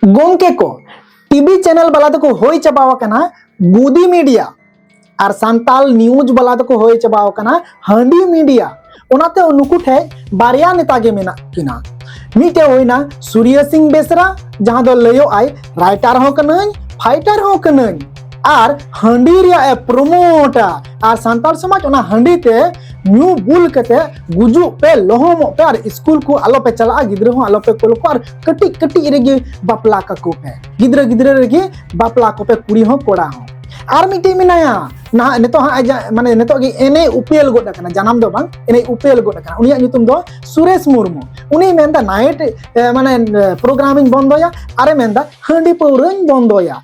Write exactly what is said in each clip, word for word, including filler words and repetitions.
ᱜᱚᱢᱠᱮ ᱠᱚ, TV channel ᱵᱟᱞᱟ ᱫᱚᱠᱚ ᱦᱩᱭ ᱪᱟᱵᱟᱣ ᱟᱠᱟᱱᱟ ᱜᱩᱫᱤ ᱢᱤᱰᱤᱭᱟ, ᱟᱨ ᱥᱟᱱᱛᱟᱞ ᱱᱤᱭᱩᱡᱽ ᱵᱟᱞᱟ ᱫᱚᱠᱚ ᱦᱩᱭ ᱪᱟᱵᱟᱣ ᱟᱠᱟᱱᱟ ᱦᱟᱺᱰᱤ ᱢᱤᱰᱤᱭᱟ᱾ ᱚᱱᱟᱛᱮ ᱱᱩᱠᱩ ᱴᱷᱮᱡ ᱵᱟᱨᱭᱟ ᱱᱮᱛᱟ ᱜᱮ ᱢᱮᱱᱟᱜ ᱠᱤᱱᱟ᱾ ᱢᱤᱫᱴᱮᱡ ᱦᱩᱭᱱᱟ ᱥᱩᱨᱭᱟᱹ ᱥᱤᱝ ᱵᱮᱥᱨᱟ, ᱡᱟᱦᱟᱸ ᱫᱚ ᱞᱟᱹᱭᱚᱜ ᱟᱭ ᱨᱟᱭᱴᱟᱨ ᱦᱚᱸ ᱠᱟᱹᱱᱟᱹᱧ, ᱯᱷᱟᱭᱴᱟᱨ ᱦᱚᱸ ᱠᱟᱹᱱᱟᱹᱧ, ᱟᱨ ᱦᱟᱺᱰᱤ ᱨᱮᱭᱟᱜ ᱮ ᱯᱨᱚᱢᱳᱴᱟ᱾ ᱟᱨ ᱥᱟᱱᱛᱟᱲ ᱥᱚᱢᱟᱡᱽ ᱚᱱᱟ ᱦᱟᱺᱰᱤ ᱛᱮ ᱧᱩ ᱵᱩᱞ ᱠᱟᱛᱮ ᱜᱩᱡᱩᱜ ᱯᱮ, ᱞᱚᱦᱚᱢᱚᱜ ᱯᱮ, ᱟᱨ ᱥᱠᱩᱞ ᱠᱚ ᱟᱞᱚ ᱯᱮ ᱪᱟᱞᱟᱜᱼᱟ, ᱜᱤᱫᱽᱨᱟᱹ ᱦᱚᱸ ᱟᱞᱚ ᱯᱮ ᱠᱳᱞ ᱠᱚᱣᱟ, ᱟᱨ ᱠᱟᱹᱴᱤᱡ ᱠᱟᱹᱴᱤᱡ ᱨᱮᱜᱮ ᱵᱟᱯᱞᱟ ᱠᱟᱠᱚ ᱯᱮ, ᱜᱤᱫᱽᱨᱟᱹ ᱜᱤᱫᱽᱨᱟᱹ ᱨᱮᱜᱮ ᱵᱟᱯᱞᱟ ᱠᱚᱯᱮ, ᱠᱩᱲᱤ ᱦᱚᱸ ᱠᱚᱲᱟ ᱦᱚᱸ᱾ ᱟᱨ ᱢᱤᱫᱴᱤᱡ ᱢᱮᱱᱟᱭᱟ ᱱᱟᱦᱟᱜ, ᱱᱤᱛᱚᱜ ᱦᱟᱸᱜ ᱟᱡᱟᱜ ᱢᱟᱱᱮ ᱱᱤᱛᱚᱜ ᱜᱮ ᱮᱱᱮᱭ ᱩᱯᱮᱞ ᱜᱚᱫ ᱟᱠᱟᱱᱟ, ᱡᱟᱱᱟᱢ ᱫᱚ ᱵᱟᱝ, ᱮᱱᱮᱭ ᱩᱯᱮᱞ ᱜᱚᱫ ᱟᱠᱟᱱᱟ, ᱩᱱᱤᱭᱟᱜ ᱧᱩᱛᱩᱢ ᱫᱚ ᱥᱩᱨᱮᱥ ᱢᱩᱨᱢᱩ᱾ ᱩᱱᱤᱭ ᱢᱮᱱᱫᱟ ᱱᱟᱭᱤᱴ ᱢᱟᱱᱮ ᱯᱨᱳᱜᱨᱟᱢᱤᱧ ᱵᱚᱱᱫᱚᱭᱟ, ᱟᱨᱮ ᱢᱮᱱᱫᱟ ᱦᱟᱺᱰᱤ ᱯᱟᱹᱣᱨᱟᱹᱧ ᱵᱚᱱᱫᱚᱭᱟ᱾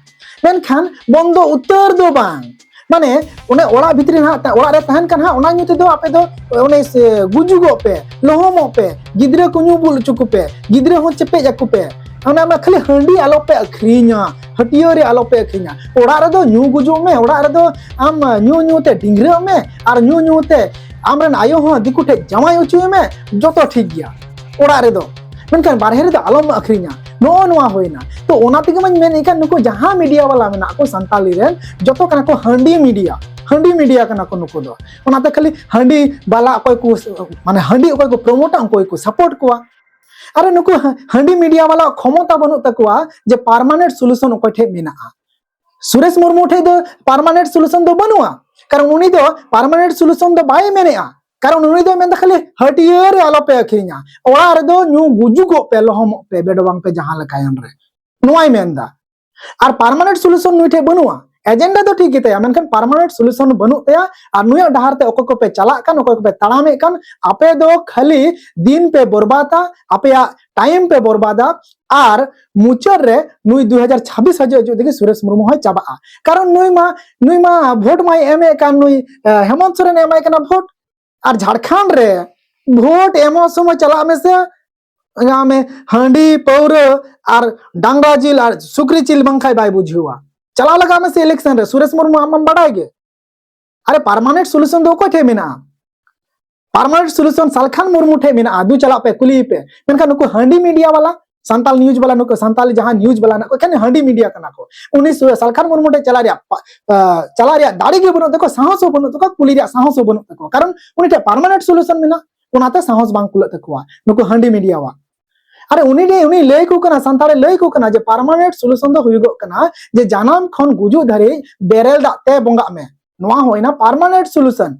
ᱢᱮᱱᱠᱷᱟᱱ ᱵᱚᱱᱫᱚ ᱩᱛᱟᱹᱨ ᱫᱚ ᱵᱟᱝ, ᱢᱟᱱᱮ ᱚᱱᱮ ᱚᱲᱟᱜ ᱵᱷᱤᱛᱨᱤ ᱨᱮ ᱦᱟᱸᱜ, ᱚᱲᱟᱜ ᱨᱮ ᱛᱟᱦᱮᱱ ᱠᱷᱟᱱ ᱦᱟᱸᱜ ᱚᱱᱟ ᱧᱩ ᱛᱮᱫᱚ ᱟᱯᱮ ᱫᱚ ᱚᱱᱮ ᱥᱮ ᱜᱩᱡᱩᱜᱚᱜ ᱯᱮ, ᱞᱚᱦᱚᱢᱚᱜ ᱯᱮ, ᱜᱤᱫᱽᱨᱟᱹ ᱠᱚ ᱧᱩ ᱵᱩᱞ ᱦᱚᱪᱚ ᱠᱚᱯᱮ, ᱜᱤᱫᱽᱨᱟᱹ ᱦᱚᱸ ᱪᱮᱯᱮᱡ ᱟᱠᱚ ᱯᱮ᱾ ᱚᱱᱟ ᱢᱟ ᱠᱷᱟᱹᱞᱤ ᱦᱟᱺᱰᱤ ᱟᱞᱚ ᱯᱮ ᱟᱹᱠᱷᱨᱤᱧᱟ, ᱦᱟᱹᱴᱭᱟᱹ ᱨᱮ ᱟᱞᱚ ᱯᱮ ᱟᱹᱠᱷᱨᱤᱧᱟ᱾ ᱚᱲᱟᱜ ᱨᱮᱫᱚ ᱧᱩ ᱜᱩᱡᱩᱜ ᱢᱮ, ᱚᱲᱟᱜ ᱨᱮᱫᱚ ᱟᱢ ᱧᱩ ᱧᱩ ᱛᱮ ᱰᱷᱤᱝᱜᱽᱨᱟᱹᱜ ᱢᱮ, ᱟᱨ ᱧᱩ ᱧᱩ ᱛᱮ ᱟᱢᱨᱮᱱ ᱟᱭᱳ ᱦᱚᱸ ᱫᱤᱠᱩ ᱴᱷᱮᱡ ᱡᱟᱶᱟᱭ ᱦᱚᱪᱚᱭ ᱢᱮ, ᱡᱚᱛᱚ ᱴᱷᱤᱠ ᱜᱮᱭᱟ ᱚᱲᱟᱜ ᱨᱮᱫᱚ, ᱢᱮᱱᱠᱷᱟᱱ ᱵᱟᱨᱦᱮ ᱨᱮᱫᱚ ᱟᱞᱚᱢ ᱟᱹᱠᱷᱨᱤᱧᱟ᱾ ᱱᱚᱜᱼᱚ ᱱᱚᱣᱟ ᱦᱩᱭᱱᱟ᱾ ᱛᱚ ᱚᱱᱟ ᱛᱮᱜᱮ ᱢᱟᱧ ᱢᱮᱱᱮᱫ ᱠᱟᱱ, ᱱᱩᱠᱩ ᱡᱟᱦᱟᱸ ᱢᱤᱰᱤᱭᱟ ᱵᱟᱞᱟ ᱢᱮᱱᱟᱜ ᱠᱚ ᱥᱟᱱᱛᱟᱞᱤ ᱨᱮᱱ, ᱡᱚᱛᱚ ᱠᱟᱱᱟ ᱠᱚ ᱦᱟᱺᱰᱤ ᱢᱤᱰᱤᱭᱟ, ᱦᱟᱺᱰᱤ ᱢᱤᱰᱤᱭᱟ ᱠᱟᱱᱟ ᱠᱚ ᱱᱩᱠᱩ ᱫᱚ᱾ ᱚᱱᱟᱛᱮ ᱠᱷᱟᱹᱞᱤ ᱦᱟᱺᱰᱤ ᱵᱟᱞᱟ ᱚᱠᱚᱭ ᱠᱚ, ᱢᱟᱱᱮ ᱦᱟᱺᱰᱤ ᱚᱠᱚᱭ ᱠᱚ ᱯᱨᱚᱢᱳᱴᱟ, ᱩᱱᱠᱩ ᱜᱮᱠᱚ ᱥᱟᱯᱳᱨᱴ ᱠᱚᱣᱟ᱾ ᱟᱨ ᱱᱩᱠᱩ ᱦᱟ-, ᱦᱟᱺᱰᱤ ᱢᱤᱰᱤᱭᱟ ᱵᱟᱞᱟ ᱠᱷᱚᱢᱚᱛᱟ ᱵᱟᱹᱱᱩᱜ ᱛᱟᱠᱚᱣᱟ ᱡᱮ ᱯᱟᱨᱢᱟᱱᱮᱱᱴ ᱥᱚᱞᱩᱥᱚᱱ ᱚᱠᱚᱭ ᱴᱷᱮᱡ ᱢᱮᱱᱟᱜᱼᱟ᱾ ᱥᱩᱨᱮᱥ ᱢᱩᱨᱢᱩ ᱴᱷᱮᱡ ᱫᱚ ᱯᱟᱨᱢᱟᱱᱮᱱᱴ ᱥᱚᱞᱩᱥᱚᱱ ᱫᱚ ᱵᱟᱹᱱᱩᱜᱼᱟ, ᱠᱟᱨᱚᱱ ᱩᱱᱤ ᱫᱚ ᱯᱟᱨᱢᱟᱱᱮᱱᱴ ᱥᱚᱞᱩᱥᱚᱱ ᱫᱚ ᱵᱟᱭ ᱢᱮᱱᱮᱜᱼᱟ, ᱠᱟᱨᱚᱱ ᱩᱱᱤ ᱫᱚᱭ ᱢᱮᱱᱫᱟ ᱠᱷᱟᱹᱞᱤ ᱦᱟᱹᱴᱭᱟᱹ ᱨᱮ ᱟᱞᱚ ᱯᱮ ᱟᱹᱠᱷᱨᱤᱧᱟ, ᱚᱲᱟᱜ ᱨᱮᱫᱚ ᱧᱩ ᱜᱩᱡᱩᱜᱚᱜ ᱯᱮ, ᱞᱚᱦᱚᱢᱚᱜ ᱯᱮ, ᱵᱮᱰᱚᱵᱟᱝ ᱯᱮ ᱡᱟᱦᱟᱸ ᱞᱮᱠᱟᱭᱮᱱ ᱨᱮ, ᱱᱚᱣᱟᱭ ᱢᱮᱱᱫᱟ᱾ ᱟᱨ ᱯᱟᱨᱢᱟᱱᱮᱱᱴ ᱥᱚᱞᱩᱥᱚᱱ ᱱᱩᱭ ᱴᱷᱮᱡ ᱵᱟᱹᱱᱩᱜᱼᱟ᱾ ᱮᱡᱮᱱᱰᱟ ᱫᱚ ᱴᱷᱤᱠ ᱜᱮᱛᱟᱭᱟ, ᱢᱮᱱᱠᱷᱟᱱ ᱯᱟᱨᱢᱟᱱᱮᱱᱴ ᱥᱚᱞᱩᱥᱚᱱ ᱵᱟᱹᱱᱩᱜ ᱛᱟᱭᱟ᱾ ᱟᱨ ᱱᱩᱭᱟᱜ ᱰᱟᱦᱟᱨ ᱛᱮ ᱚᱠᱚᱭ ᱠᱚᱯᱮ ᱪᱟᱞᱟᱜ ᱠᱟᱱ, ᱚᱠᱚᱭ ᱠᱚᱯᱮ ᱛᱟᱲᱟᱢᱮᱫ ᱠᱟᱱ, ᱟᱯᱮ ᱫᱚ ᱠᱷᱟᱹᱞᱤ ᱫᱤᱱ ᱯᱮ ᱵᱚᱨᱵᱟᱫᱟ, ᱟᱯᱮᱭᱟᱜ ᱴᱟᱭᱤᱢ ᱯᱮ ᱵᱚᱨᱵᱟᱫᱟ, ᱟᱨ ᱢᱩᱪᱟᱹᱫ ᱨᱮ ᱱᱩᱭ ᱫᱩ ᱦᱟᱡᱟᱨ ᱪᱷᱟᱵᱵᱤᱥ ᱦᱤᱡᱩᱜ ᱦᱤᱡᱩᱜ ᱛᱮᱜᱮ ᱥᱩᱨᱮᱥ ᱢᱩᱨᱢᱩ ᱦᱚᱸᱭ ᱪᱟᱵᱟᱜᱼᱟ᱾ ᱠᱟᱨᱚᱱ ᱱᱩᱭ ᱢᱟ, ᱱᱩᱭ ᱢᱟ ᱵᱷᱳᱴ ᱢᱟᱭ ᱮᱢᱮᱫ ᱠᱟᱱ, ᱱᱩᱭ, ᱮ, ᱦᱮᱢᱚᱱᱛ ᱥᱚᱨᱮᱱᱮ ᱮᱢᱟᱭ ᱠᱟᱱᱟ ᱵᱷᱳᱴ, ᱟᱨ ᱡᱷᱟᱲᱠᱷᱚᱸᱰ ᱨᱮ ᱵᱷᱳᱴ ᱮᱢᱚᱜ ᱥᱚᱢᱚᱭ ᱪᱟᱞᱟᱜ ᱢᱮᱥᱮ, ᱧᱟᱢᱮ ᱦᱟᱺᱰᱤ ᱯᱟᱹᱣᱨᱟᱹ ᱟᱨ ᱰᱟᱝᱨᱟ ᱡᱤᱞ ᱟᱨ ᱥᱩᱠᱨᱤ ᱡᱤᱞ ᱵᱟᱝᱠᱷᱟᱡ ᱵᱟᱭ ᱵᱩᱡᱷᱟᱹᱣᱟ᱾ ᱪᱟᱞᱟᱣ ᱞᱟᱜᱟᱜ ᱢᱮᱥᱮ ᱤᱞᱮᱠᱥᱚᱱ ᱨᱮ, ᱥᱩᱨᱮᱥ ᱢᱩᱨᱢᱩ ᱟᱢ ᱢᱟᱢ ᱵᱟᱰᱟᱭ ᱜᱮ᱾ ᱟᱨᱮ ᱯᱟᱨᱢᱟᱱᱮᱱᱴ ᱥᱚᱞᱩᱥᱚᱱ ᱫᱚ ᱚᱠᱚᱭ ᱴᱷᱮᱡ ᱢᱮᱱᱟᱜᱼᱟ? ᱯᱟᱨᱢᱟᱱᱮᱱᱴ ᱥᱚᱞᱩᱥᱚᱱ ᱥᱟᱞᱠᱷᱟᱱ ᱢᱩᱨᱢᱩ ᱴᱷᱮᱡ ᱢᱮᱱᱟᱜᱼᱟ, ᱫᱩ ᱪᱟᱞᱟᱜ ᱯᱮ ᱠᱩᱞᱤᱭᱮ ᱯᱮ᱾ ᱢᱮᱱᱠᱷᱟᱱ ᱱᱩᱠᱩ ᱦᱟᱺᱰᱤ ᱢᱤᱰᱤᱭᱟ ᱵᱟᱞᱟ ᱥᱟᱱᱛᱟᱞ ᱱᱤᱭᱩᱡᱽ ᱵᱟᱞᱟ, ᱱᱩᱠᱩ ᱥᱟᱱᱛᱟᱞᱤ ᱡᱟᱦᱟᱸ ᱱᱤᱭᱩᱡᱽ ᱵᱟᱞᱟ ᱦᱮᱱᱟᱜ ᱠᱚ, ᱮᱠᱷᱮᱱ ᱦᱟᱺᱰᱤ ᱢᱤᱰᱤᱭᱟ ᱠᱟᱱᱟ ᱠᱚ᱾ ᱩᱱᱤ ᱥᱩ- ᱥᱟᱞᱠᱷᱟᱱ ᱢᱩᱨᱢᱩ ᱴᱷᱮᱱ ᱪᱟᱞᱟᱜ ᱨᱮᱭᱟᱜ ᱯᱟ- ᱟ, ᱪᱟᱞᱟᱜ ᱨᱮᱭᱟᱜ ᱫᱟᱲᱮ ᱜᱮ ᱵᱟᱹᱱᱩᱜ ᱛᱟᱠᱚᱣᱟ, ᱥᱟᱦᱚᱥ ᱦᱚᱸ ᱵᱟᱹᱱᱩᱜ ᱛᱟᱠᱚᱣᱟ, ᱠᱩᱞᱤ ᱨᱮᱭᱟᱜ ᱥᱟᱦᱚᱥ ᱦᱚᱸ ᱵᱟᱹᱱᱩᱜ ᱛᱟᱠᱚᱣᱟ᱾ ᱠᱟᱨᱚᱱ ᱩᱱᱤ ᱴᱷᱮᱱ ᱯᱟᱨᱢᱟᱱᱮᱱᱴ ᱥᱚᱞᱩᱥᱚᱱ ᱢᱮᱱᱟᱜ, ᱚᱱᱟᱛᱮ ᱥᱟᱦᱚᱥ ᱵᱟᱝ ᱠᱩᱞᱟᱹᱜ ᱛᱟᱠᱚᱣᱟ ᱱᱩᱠᱩ ᱦᱟᱺᱰᱤ ᱢᱤᱰᱤᱭᱟᱣᱟᱜ᱾ ᱟᱨ ᱩᱱᱤ ᱞᱟᱹᱭ, ᱩᱱᱤ ᱞᱟᱹᱭ ᱠᱚ ᱠᱟᱱᱟ, ᱥᱟᱱᱛᱟᱲᱮ ᱞᱟᱹᱭ ᱠᱚ ᱠᱟᱱᱟ ᱡᱮ ᱯᱟᱨᱢᱟᱱᱮᱱᱴ ᱥᱚᱞᱩᱥᱚᱱ ᱫᱚ ᱦᱩᱭᱩᱜᱚᱜ ᱠᱟᱱᱟ ᱡᱮ ᱡᱟᱱᱟᱢ ᱠᱷᱚᱱ ᱜᱩᱡᱩᱜ ᱫᱷᱟᱹᱨᱤᱡ ᱵᱮᱨᱮᱞ ᱫᱟᱜ ᱛᱮ ᱵᱚᱸᱜᱟᱜ ᱢᱮ᱾ ᱱᱚᱣᱟ ᱦᱩᱭᱱᱟ ᱯᱟᱨᱢᱟᱱᱮᱱᱴ ᱥᱚᱞᱩᱥᱚᱱ᱾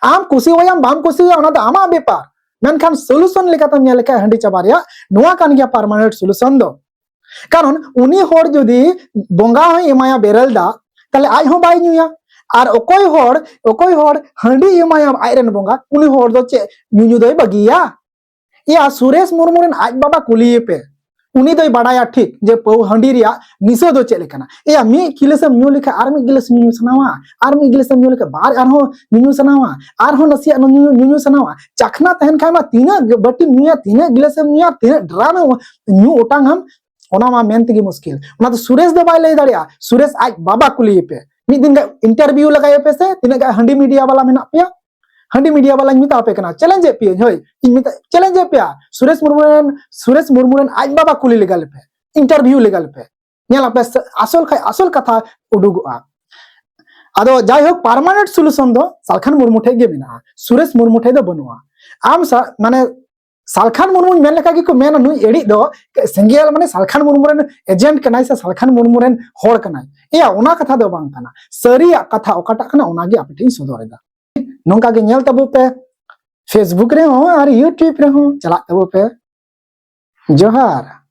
ᱟᱢ ᱠᱩᱥᱤᱣᱟᱭᱟᱢ ᱵᱟᱢ ᱠᱩᱥᱤᱣᱟᱭᱟ, ᱚᱱᱟ ᱫᱚ ᱟᱢᱟᱜ ᱵᱮᱯᱟᱨ, ᱢᱮᱱᱠᱷᱟᱱ ᱥᱚᱞᱩᱥᱚᱱ ᱞᱮᱠᱟᱛᱮᱢ ᱧᱮᱞ ᱞᱮᱠᱷᱟᱱ ᱦᱟᱺᱰᱤ ᱪᱟᱵᱟ ᱨᱮᱭᱟᱜ ᱱᱚᱣᱟ ᱠᱟᱱ ᱜᱮᱭᱟ ᱯᱟᱨᱢᱟᱱᱮᱱᱴ ᱥᱚᱞᱩᱥᱚᱱ ᱫᱚ᱾ ᱠᱟᱨᱚᱱ ᱩᱱᱤ ᱦᱚᱲ ᱡᱩᱫᱤ ᱵᱚᱸᱜᱟ ᱦᱚᱸᱭ ᱮᱢᱟᱭᱟ ᱵᱮᱨᱮᱞ ᱫᱟᱜ, ᱛᱟᱦᱞᱮ ᱟᱡ ᱦᱚᱸ ᱵᱟᱭ ᱧᱩᱭᱟ᱾ ᱟᱨ ᱚᱠᱚᱭ ᱦᱚᱲ, ᱚᱠᱚᱭ ᱦᱚᱲ ᱦᱟᱺᱰᱤ ᱮᱢᱟᱭᱟ ᱟᱡᱨᱮᱱ ᱵᱚᱸᱜᱟ, ᱩᱱᱤ ᱦᱚᱲ ᱫᱚ ᱪᱮᱫ ᱧᱩᱧᱩ ᱫᱚᱭ ᱵᱟᱹᱜᱤᱭᱟ? ᱮᱭᱟ, ᱥᱩᱨᱮᱥ ᱢᱩᱨᱢᱩ ᱨᱮᱱ ᱟᱡ ᱵᱟᱵᱟ ᱠᱩᱞᱤᱭᱮ ᱯᱮ, ᱩᱱᱤ ᱫᱚᱭ ᱵᱟᱰᱟᱭᱟ ᱴᱷᱤᱠ ᱡᱮ ᱯᱟᱹᱣ ᱦᱟᱺᱰᱤ ᱨᱮᱭᱟᱜ ᱱᱤᱥᱟᱹ ᱫᱚ ᱪᱮᱫ ᱞᱮᱠᱟᱱᱟ᱾ ᱮᱭᱟ, ᱢᱤᱫ ᱜᱤᱞᱟᱹᱥᱮᱢ ᱧᱩ ᱞᱮᱠᱷᱟᱱ ᱟᱨ ᱢᱤᱫ ᱜᱤᱞᱟᱹᱥ ᱧᱩ ᱥᱟᱱᱟᱣᱟ, ᱟᱨ ᱢᱤᱫ ᱜᱤᱞᱟᱹᱥᱮᱢ ᱧᱩ ᱞᱮᱠᱷᱟᱱ ᱵᱟᱨ ᱟᱨᱦᱚᱸ ᱧᱩᱧᱩ ᱥᱟᱱᱟᱣᱟ, ᱟᱨᱦᱚᱸ ᱱᱟᱥᱮᱭᱟᱜ ᱧᱩ, ᱧᱩᱧᱩ ᱥᱟᱱᱟᱣᱟ᱾ ᱪᱟᱠᱷᱱᱟ ᱛᱟᱦᱮᱱ ᱠᱷᱟᱱ ᱢᱟ ᱛᱤᱱᱟᱹᱜ ᱵᱟᱹᱴᱤᱢ ᱧᱩᱭᱟ, ᱛᱤᱱᱟᱹᱜ ᱜᱤᱞᱟᱹᱥᱮᱢ ᱧᱩᱭᱟ, ᱛᱤᱱᱟᱹᱜ ᱰᱨᱟᱢ ᱧᱩ ᱚᱴᱟᱝᱟᱢ, ᱚᱱᱟ ᱢᱟ ᱢᱮᱱ ᱛᱮᱜᱮ ᱢᱩᱥᱠᱤᱞ᱾ ᱚᱱᱟ ᱫᱚ ᱥᱩᱨᱮᱥ ᱫᱚ ᱵᱟᱭ ᱞᱟᱹᱭ ᱫᱟᱲᱮᱭᱟᱜᱼᱟ᱾ ᱥᱩᱨᱮᱥ ᱟᱡ ᱵᱟᱵᱟ ᱠᱩᱞᱤᱭᱮ ᱯᱮ, ᱢᱤᱫ ᱫᱤᱱ ᱜᱟᱱ ᱤᱱᱴᱟᱨᱵᱷᱤᱭᱩ ᱞᱟᱜᱟᱭᱮ ᱯᱮ ᱥᱮ, ᱛᱤᱱᱟᱹᱜ ᱜᱟᱱ ᱦᱟᱺᱰᱤ ᱢᱤᱰᱤᱭᱟ ᱵᱟᱞᱟ ᱢᱮᱱᱟᱜ ᱯᱮᱭᱟ, ᱦᱟᱺᱰᱤ ᱢᱤᱰᱤᱭᱟ ᱵᱟᱞᱟᱧ ᱢᱮᱛᱟ ᱯᱮ ᱠᱟᱱᱟ, ᱪᱮᱞᱮᱧᱡᱽ ᱮᱫ ᱯᱮᱭᱟᱹᱧ, ᱦᱳᱭ, ᱤᱧ ᱢᱮᱛᱟ, ᱪᱮᱞᱮᱧᱡᱽ ᱮᱫ ᱯᱮᱭᱟ, ᱥᱩᱨᱮᱥ ᱢᱩᱨᱢᱩ ᱨᱮᱱ, ᱥᱩᱨᱮᱥ ᱢᱩᱨᱢᱩ ᱨᱮᱱ ᱟᱡ ᱵᱟᱵᱟ ᱠᱩᱞᱤ ᱞᱮᱜᱟ ᱞᱮᱯᱮ, ᱤᱱᱴᱟᱨᱵᱷᱤᱭᱩ ᱞᱮᱜᱟ ᱞᱮᱯᱮ, ᱧᱮᱞ ᱟᱯᱮ ᱥᱮ ᱟᱥᱚᱞ ᱠᱷᱟᱡ ᱟᱥᱚᱞ ᱠᱟᱛᱷᱟ ᱩᱰᱩᱠᱚᱜᱼᱟ᱾ ᱟᱫᱚ ᱡᱟᱭᱦᱳᱠ, ᱯᱟᱨᱢᱟᱱᱮᱱᱴ ᱥᱚᱞᱩᱥᱚᱱ ᱫᱚ ᱥᱟᱞᱠᱷᱟᱱ ᱢᱩᱨᱢᱩ ᱴᱷᱮᱡ ᱜᱮ ᱢᱮᱱᱟᱜᱼᱟ, ᱥᱩᱨᱮᱥ ᱢᱩᱨᱢᱩ ᱴᱷᱮᱡ ᱫᱚ ᱵᱟᱹᱱᱩᱜᱼᱟ᱾ ᱟᱢ ᱥᱟ-, ᱢᱟᱱᱮ ᱥᱟᱞᱠᱷᱟᱱ ᱢᱩᱨᱢᱩᱧ ᱢᱮᱱ ᱞᱮᱠᱷᱟᱡ ᱜᱮᱠᱚ ᱢᱮᱱᱟ, ᱱᱩᱭ ᱮᱲᱤᱡ ᱫᱚ ᱥᱮᱸᱜᱮᱞ, ᱢᱟᱱᱮ ᱥᱟᱞᱠᱷᱟᱱ ᱢᱩᱨᱢᱩ ᱨᱮᱱ ᱮᱡᱮᱱᱴ ᱠᱟᱱᱟᱭ ᱥᱮ ᱥᱟᱞᱠᱷᱟᱱ ᱢᱩᱨᱢᱩ ᱨᱮᱱ ᱦᱚᱲ ᱠᱟᱱᱟᱭ᱾ ᱮᱭᱟ, ᱚᱱᱟ ᱠᱟᱛᱷᱟ ᱫᱚ ᱵᱟᱝ ᱠᱟᱱᱟ᱾ ᱥᱟᱹᱨᱤᱭᱟᱜ ᱠᱟᱛᱷᱟ ᱚᱠᱟᱴᱟᱜ ᱠᱟᱱᱟ, ᱚᱱᱟᱜᱮ ᱟᱯᱮ ᱴᱷᱮᱱ ᱤᱧ ᱥᱚᱫᱚᱨ ᱮᱫᱟ᱾ ᱱᱚᱝᱠᱟ ᱜᱮ ᱧᱮᱞ ᱛᱟᱵᱚ ᱯᱮ, Facebook ᱨᱮᱦᱚᱸ ᱟᱨ YouTube ᱨᱮᱦᱚᱸ ᱪᱟᱞᱟᱜ ᱛᱟᱵᱚ ᱯᱮ᱾ ᱡᱚᱦᱟᱨ᱾